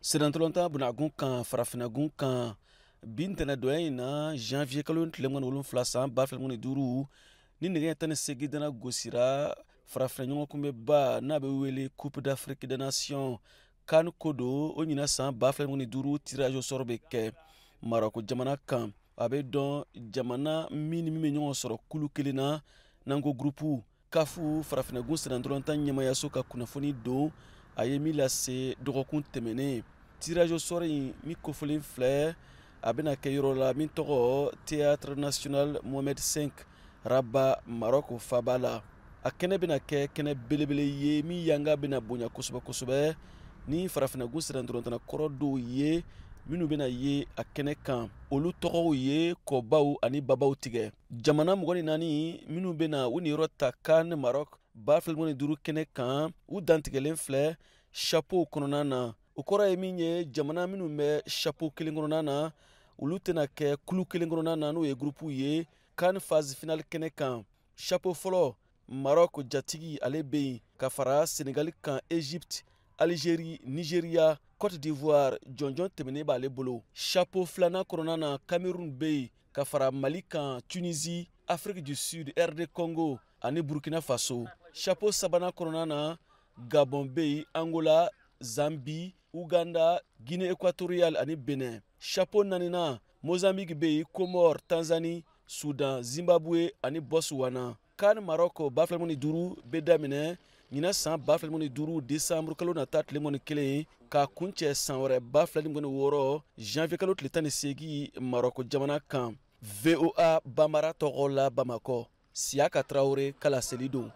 Sennantolatan bunagun kan, farafinagun kan, bi ntɛnɛdonya in na, janvier kalo tile 27 san 2025, ni nɛgɛ 18 dana gosira, farafina ɲɔgɔnkunbɛnba n'a bɛ wele Coupe d'Afrique des Nations, CAN ko don, o ɲinan san 2025 tirage au sort bɛ kɛ Marɔku jamana kan. A bɛ dɔn jamana min ni min bɛ ɲɔgɔn sɔrɔ kulu kelen na, n'an ko groupe. CAF, farafinagun sennantolatan ɲɛmayaso ka kunnafoni don, a ye min lase dɔgɔkun tɛmɛnen. Tirage au sort in min kofɔlen filɛ, a bɛna kɛ yɔrɔ la min tɔgɔ Théâtre national Mohamed V, Rabat, Maroc faba la. A kɛnɛ bɛna kɛ kɛnɛ belebele ye min yanga bɛna bonya kosɛbɛ kosɛbɛ, ni farafinagun sennantolatan kɔrɔ dɔw ye minnu bɛna ye a kɛnɛ kan. Olu tɔgɔw ye kɔbaw ani babaw tigɛ. Jamana 24 minnu bɛna u niyɔrɔ ta CAN Maroc 2025 kɛnɛ kan, u dantigɛlen filɛ chapeau kɔnɔna na. O kɔrɔ ye min ye, jamana minnu bɛ chapeau kelen kɔnɔna na, olu tɛna kɛ kulu kelen kɔnɔna na, n'o ye groupe ye CAN phase finale kɛnɛ kan. Chapeau fɔlɔ, Maroc jatigi, ale bɛ yen ka fara Senegali kan, Egypte, Algérie, Nigeria, Côte d'Ivoire jɔnjɔn tɛmɛnen b'ale bolo. Chapeau filanan kɔnɔna na, Cameroun bɛ yen ka fara Mali kan, Tunisie, Afrique du Sud, RD Congo ani Burkina Faso. Chapeau sabanan kɔnɔna na, Gabon bɛ yen, Angola, Zambie, Uganda, Guinée équatoriale ani Benin. Chapeau naaninan, Mozambique bɛ yen, Comore, Tanzanie, Soudan, Zimbabwe ani Botswana. CAN Maroc 2025 bɛ daminɛ ɲinan san 2025 décembre kalo nata tile 21, k'a kuncɛ san wɛrɛ 2026 janvier kalo tile 18, Maroc jamana kan. VOA Bambara tɔgɔ la, Bamakɔ, Siyaka Tarawele ka laseli don.